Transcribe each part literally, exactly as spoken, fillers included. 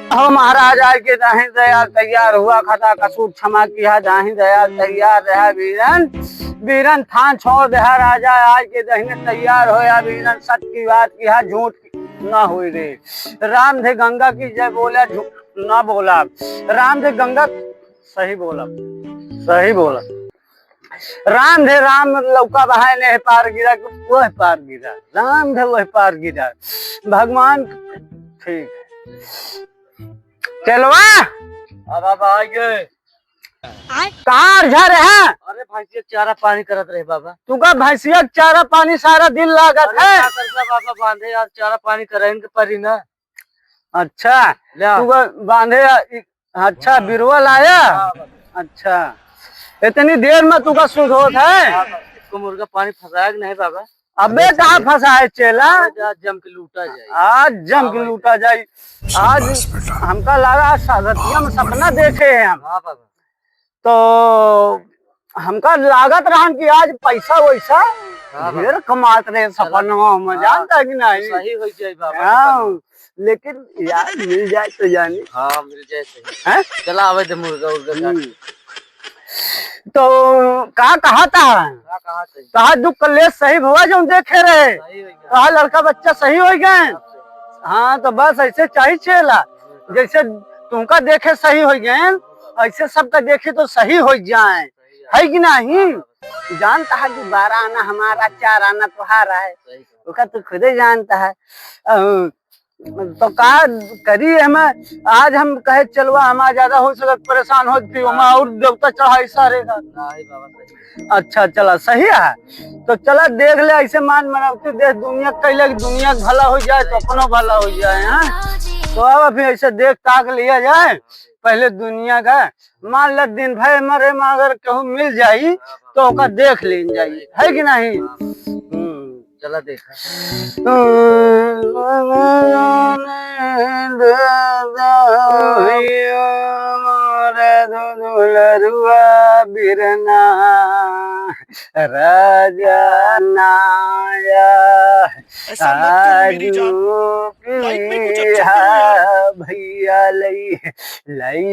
हो महाराज, आज के दहिने तैयार, तैयार हुआ, खता कसूर क्षमा किहा, दहिने तैयार, तैयार रहा बीरन, बीरन थान छोड़ देहा राजा, आज के दहिने तैयार होया बीरन, सत की बात किहा, झूठ की ना होई रे। राम थे गंगा की जय बोला, झूठ ना बोला, राम थे गंगा, सही बोला, सही बोला। राम थे राम लौका बहाए ने पार गिरा, वह पार गिरा, राम थे वह पार गिरा। भगवान ठीक है। चेलवा। अब आप आ गए। कहाँ अर्झा रहे? अरे भैंसिया के चारा पानी करत रहे बाबा। तू का भैंसिया के चारा पानी सारा दिन लागत अरे है? का करता बाबा, बांधे यार, चारा पानी करे इनके परी ना। अच्छा, ले आ। तू का बांधे या-, इ-, अच्छा, हाँ। बिरवा लाया? हाँ बाबा। अच्छा, इतनी देर में तू का शुद्ध होत है? हाँ बाबा, इसको मुर्गा पानी फंसाया कि नहीं बाबा? अबे कहाँ फंसा है चेला? आज, आज जम के लूटा जाए। आज जम के हाँ भाई। लूटा जाए। आज शाबाश बेटा। हमका लगा आज सारथिया में सपना देखे हैं हम। हाँ बाबा। तो हमका लागत रहन कि आज पैसा वैसा हाँ बाबा। ढेर कमात रहे चला। सपनवा में, हाँ। जानता कि नहीं? सही हो जाए बाबा हाँ, सपनवा। लेकिन यार मिल जाए तो जानी। हाँ, मिल जाए सही। हैं? चला आवे दे मुर्गा उर्गा काट। हम्म। तो का कहा था? का कहा था? कहा दुख कलेश सही भवा जौन देखे रहे। सही हो गया। कहा लड़का बच्चा सही हो गए। हाँ, तो बस ऐसे चाही चेला। जैसे तुमका देखे सही हो गए, ऐसे सबका देखे तो सही हो जाए। है कि नहीं? जानता है कि बारह आना हमारा, चार आना तुम्हारा है। ओका तो खुदे जानता है। अ, तो का करी हम, आज हम कहे चलवा, हम आज ज्यादा हो सकत परेशान हो, फिर हम और देवता चढ़ाई सारे का। नहीं बाबा, सही। अच्छा, चला, सही है। तो चला देख ले, ऐसे मान मनौती देश दुनिया कैले कि दुनिया के भला हो जाए तो अपनो भला हो जाए, हाँ? तो अब अभी ऐसे देख ताक लिया जाए पहले दुनिया का। मान ल दिन भर मरे में अगर केहू मिल जाई तो ओका देख लेन जाई, है कि नहीं? हम्म। चला देखा। मोरे दुलरुआ बिरना राजा नाया। ऐसा मत करो मेरी जान। आजू लाइफ में कुछ अच्छा भी नहीं है। भैया लई, लई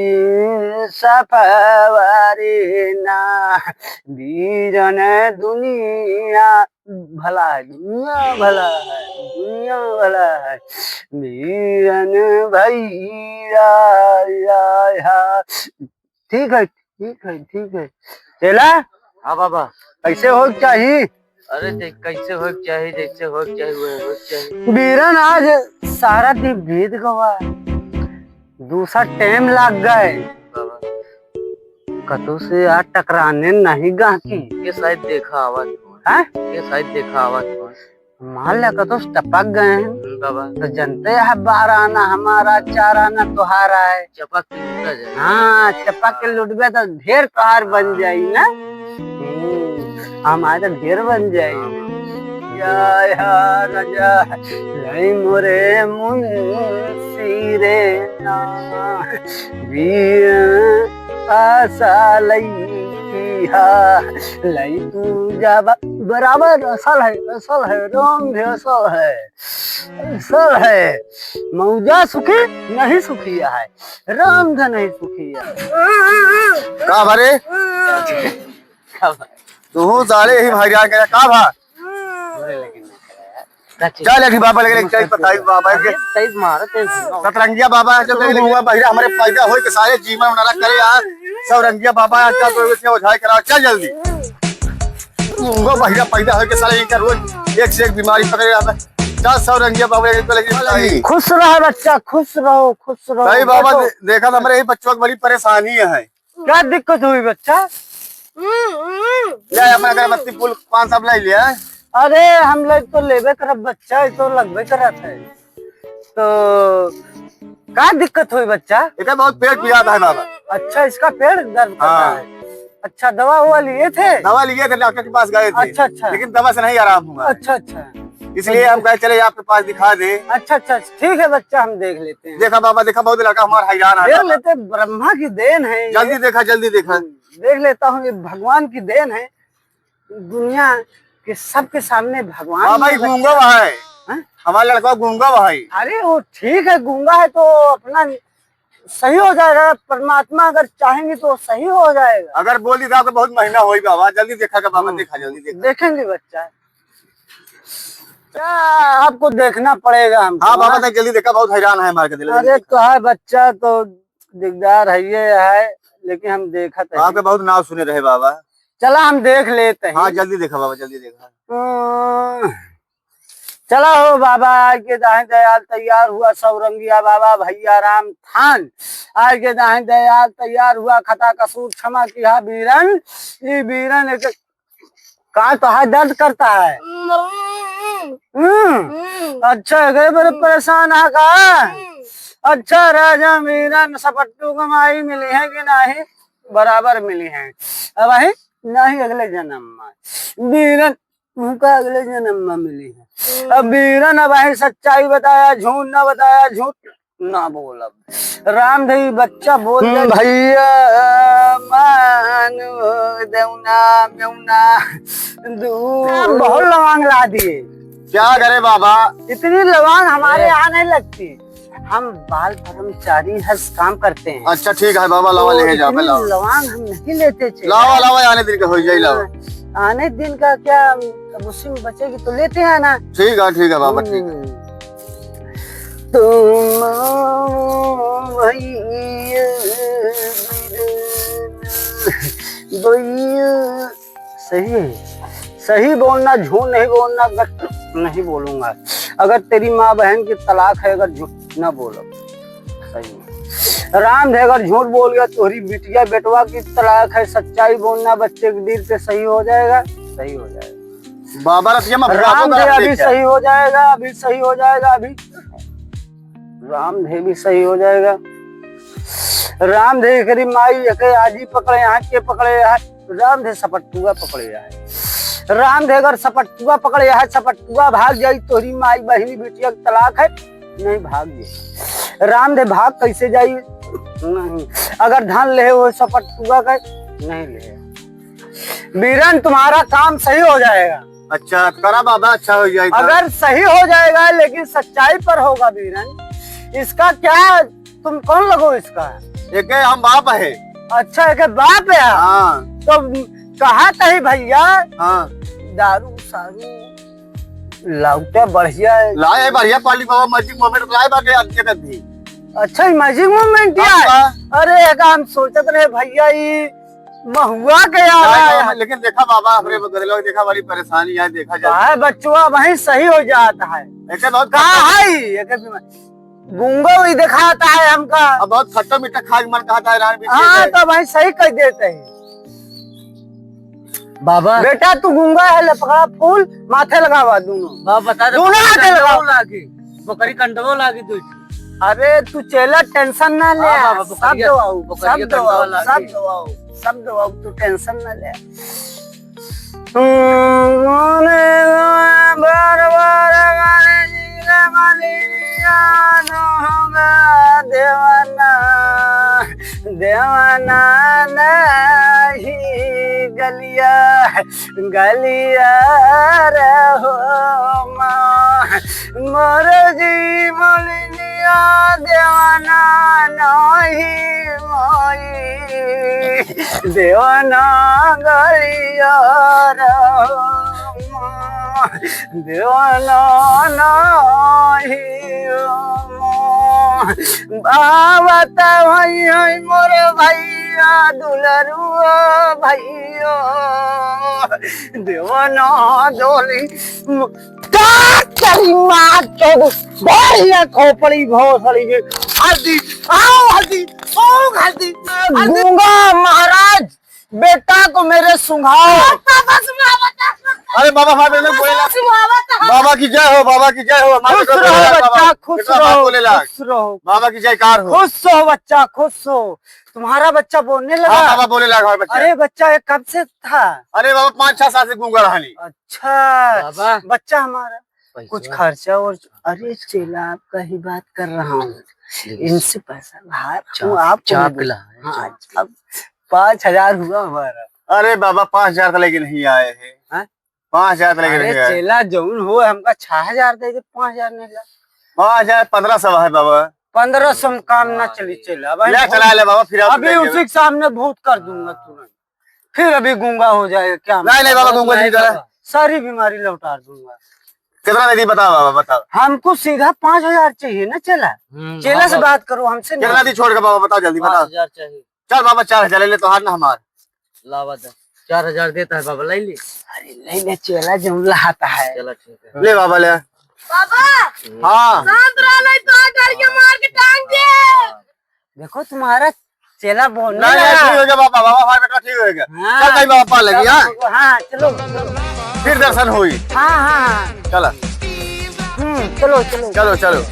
सफवारी ना, बीरन दुनिया भला है, दुनिया भला है, दुनिया भला है। बीरन भैया, या, या। ठीक है, ठीक है, ठीक है। चेला? हाँ बाबा। कैसे हो चाही? अरे जै-, कैसे हो चाही, जैसे हो चाही, वह हो चाही। बीरन आज सारा दिन बीत गवा, दूसरा टाइम लाग गए। बाबा। कतौ से यार टकराने नहीं गाहकी। ये शायद देखा आवाज हो। हैं? ये शायद देखा आवाज हो। मान ले कतौ से टपक गए हैं। हम्म, बाबा। तो जनते है बारह आना हमारा, चार आना तोहारा है। चपक के लूटा जाए। हाँ, चपक के लूटबे तो ढेर तोहार बन जाई ना। हम्म, हमारे तो ढेर बन जाई। या, या राजा, लई मोरे मुंशी रे ना। बीर आशा लई की हा, लई तू जाबा। बराबर असल है, असल है, राम भी असल है, असल है। मौजा सुखी नहीं सुखी है, राम धन नहीं सुखी है। का भरे? तू साले ही भाई जान के का भा? चल एक बाबा लगे, एक चल बताई बाबा के। तेज मार, तेज। सतरंगिया बाबा है, चल देख ले। हुआ बहिरा हमरे पैदा होए के सारे जीवन नरक करे यार। सतरंगिया बाबा है, चल तो इसने ओझाई करा, चल जल्दी। वो बहिरा पैदा होए के सारे इनका रोज एक से एक बीमारी पकड़े रहता है। चल सतरंगिया बाबा के लगे बताई। खुश रहो बच्चा, खुश रहो, खुश रहो। भाई बाबा बैठो। दे-, देखा तो हमरे ही बच्चों की बड़ी परेशानी है। क्या दिक्कत हुई बच्चा? ले अपना अगरबत्ती फूल पान सब ले लिया। अरे हम लोग तो लेबे करब बच्चा, ये तो लगबे करत है। तो का दिक्कत हुई बच्चा? इनका बहुत पेट पिरात है बाबा। अच्छा, इसका पेट दर्द करता हाँ। है। अच्छा, दवा हुआ लिए थे? दवा लिए थे, डॉक्टर के पास गए थे। अच्छा, अच्छा। लेकिन दवा से नहीं आराम हुआ। अच्छा, अच्छा। इसलिए हम कहे चले आपके पास दिखा दे। अच्छा, अच्छा, ठीक है बच्चा, हम देख लेते हैं। देखा बाबा, देखा बहुत लड़का हमारा हैरान है देख बाबा। लेते, ब्रह्मा की देन है ये। जल्दी देखा, जल्दी देखा। हम्म, देख लेता हूँ, ये भगवान की देन है। दुनिया के सबके सामने भगवान बाबा, ये गूंगा है। हैं? हमारा लड़का गूंगा है। अरे वो ठीक है, गूंगा है तो अपना सही हो जाएगा, परमात्मा अगर चाहेंगे तो सही हो जाएगा। अगर बोल दी तो आपका बहुत महीना होई बाबा, जल्दी देखा का बाबा, हम्म। देखा, जल्दी देखा। देखेंगे बच्चा, क्या आपको देखना पड़ेगा हमको, हाँ बाबा, हाँ? नहीं, जल्दी देखा, बहुत हैरान है मार के दिल। अरे, तो है बच्चा तो दिकदार है, ये है, लेकिन हम देखत है। आपके बहुत नाम सुने रहे बाबा। चला, हम देख लेते हैं। हाँ, जल्दी देखा बाबा, जल्दी देखा। हम्म, चला हो बाबा, आज के दाहे दयाल तैयार हुआ सौरंगिया बाबा, भैया राम थान। आज के दाहे दयाल तैयार हुआ, खता कसूर क्षमा किहा बीरन। ई बीरन एक का तो है, दर्द करता है? हम्म। हम्म। हम्म। अच्छा, गए बड़े हम्म। परेशान है का? हम्म। अच्छा, राजा मीरा न सपट्टू को माई मिली है कि नहीं? बराबर मिली है। अब वही नहीं, अगले जन्म में। बीरन उनका अगले जन्म में मिली है। हम्म। अब बीरन अब वही सच्चाई बताया, झूठ ना बताया, झूठ ना बोलब। रामदेव बच्चा बोल दे। हम्म, भैया, मानो देवना, मेवना, दू। आप बहुत लवांग ला दिए। क्या करे बाबा? इतनी लवांग हमारे ए। यहाँ नहीं लगती। हम बाल कर्मचारी हर काम करते हैं। अच्छा, ठीक है बाबा, लावा, तो ले जा, इतनी लावा। लवांग हम नहीं लेते थे। लावा, लावा, आने दिन का हो जाई, लावा। हाँ, आने दिन का क्या, अब उसी में बचेगी तो लेते हैं ना। ठीक है, ठीक है बाबा, ठीक है। हम्म। तुम भैया, भैया, सही है, सही बोलना, झूठ नहीं बोलना, गलत नहीं बोलूंगा। अगर तेरी माँ बहन की तलाक है, अगर झूठ ना बोलो, सही है। रामदेव अगर झूठ बोल गया, तोहरी बिटिया बेटवा की तलाक है, सच्चाई बोलना, बच्चे के दिल पे सही हो जाएगा, सही हो जाएगा। बाबा रतिया में भगावो रामदेव करा अभी देखा। सही हो जाएगा, अभी सही हो जाएगा, अभी रामदेव भी सही हो जाएगा। रामदेव करी माई एके आजी पकड़े, यहाँ के पकड़े, यहाँ रामदेव सपट्टुआ पकड़े है। रामदेव अगर सपट्टुआ पकड़े है, सपट्टुआ भाग जाई, तोहरी माई बहिनी बिटिया के तलाक है, नहीं भाग जाई। रामदेव भाग कैसे जाई? नहीं। अगर धन लेहे हो सपट्टुआ का, नहीं लेहे। बीरन, तुम्हारा काम सही हो जाएगा। अच्छा, करा बाबा, अच्छा हो जाएगा। अगर सही हो जाएगा, लेकिन सच्चाई पर होगा बीरन, इसका क्या तुम कौन लगो इसका? एके हम बाप है। अच्छा, एके बाप है? हाँ। तो कहा तही भैया, हाँ। दारू सारू लाउटा बढ़िया है। लाए है बढ़िया quality बाबा, Magic Moment लाए बाटे आज के तक भी। अच्छा, ई Magic Moment क्या है? हाँ। अरे, एक हम सोचत रहे भैया, ई महुआ के आवाज। नहीं, नहीं, लेकिन देखा बाबा, हमरे बगल में देखा, बड़ी परेशानी है, देखा जाए। काहे बचवा वहीं सही हो जाता है। एके बहुत का खत्म है, एके बीमारी। गूंगा वही दिखाता है हमका। अब बहुत खट्टा मीठा खाए के मन कहता है, रान बीच हाँ, में। तो भाई सही कह देते हैं। बाबा। बेटा, तू गूंगा है, ले पकड़ा फूल, माथे लगावा दोनों। बाबा, बता दे, दोनों बकरी हाथे कंडवा लगावा। लागी, बकरी कंडवा लागी दो। अरे, तू चेला tension ना ले, हाँ, बाबा, सब बकरिया, दवाऊ, बकरिया सब दवाऊ, कंडवा लागी। सब दवाऊ, सब दवाऊ, तू tension ना ले। मोरे बार बार मारे जीरे मलिया, नोहगा देवना, देवना नहीं गलिया, गलिया रहो माँ। मोर जी मलिनिया देवना नहीं माई, देवना गलिया रहो माँ, देवना नहीं माँ। आवत होई है मोर भैया दुलरुआ भैया, देवना डोली म-, का करी माँ के बढ़िया खोपड़ी भोसड़ी के। हल्दी, आओ हल्दी, सूंघ हल्दी, हल्दी। गूंगा महाराज, बेटा को मेरे सुंघाओ। पापा सुंघावत है। अरे बाबा, हमारे बेटे बोले लाग। सुंघावत है। बाबा की जय हो, बाबा की जय हो, हमारे खुश बेटे रहो बोले लाग, बच्चा, बाबा। खुश बेटा, बाबा रहो, बोले लाग। खुश रहो। बाबा की जयकार हो। खुश हो बच्चा, खुश हो। तुम्हारा बच्चा बोलने लगा? हाँ, बाबा, बोले लाग हमारा बच्चा। अरे बच्चा, ये कब से था? अरे बाबा, पाँच छह साल से गूंगा रहनी। अच्छा, बाबा। बच्चा हमारा। पैसा। कुछ खर्चा और, अरे चेला, आपका ही बात कर रहा हूँ। Please। इनसे पैसा उधार चाप, हूँ, आपको चाप भी दे-, ला, हाँ, चाप। अब पाँच हजार हुआ हमारा। अरे बाबा, पाँच हजार तो लेके नहीं आए हैं। हाँ? पाँच हजार तो लेके अरे नहीं आए। चेला, जौन हो, हमका छह हजार दे दे, पाँच हजार नहीं ला। पाँच हजार पन्द्रह सौ है बाबा। पन्द्रह सौ में काम ना चली, चला भाई। ले, चला ले बाबा, फिर आप अभी उसी के सामने भूत कर दूंगा तुरंत। फिर अभी गूंगा हो जाएगा क्या? नहीं, नहीं बाबा, गूंगा नहीं करा। सारी बीमारी लौटा दूंगा। कितना दे दी, बताओ बाबा, बताओ। हमको सीधा पाँच हजार चाहिए ना चेला। हम्म, चेला हाँ से बाबा। बात करो, हमसे कितना नहीं। दी छोड़ के बाबा, बताओ जल्दी, बताओ। पाँच हजार चाहिए। चल बाबा, चार हजार ले ले, तोहार ना हमार। लावा दे। चार हजार देता है बाबा, ले ली। अरे ले ले चेला, जौन लहाता है। चला ठीक है। ले बाबा ले। बाबा, हाँ। शांत रह नहीं तो घर के मार के टांग दे। देखो तुम्हारा चेला बोलने नहीं, नहीं, लगा। ठीक हो गया बाबा, बाबा हमारा बेटा ठीक हो गया। हाँ। चल भाई बाबा, पा लगी, हाँ? हाँ, चलो, चलो। फिर दर्शन हुई। हाँ, हाँ, हाँ। चला। हम्म, चलो, चलो। चलो, चलो।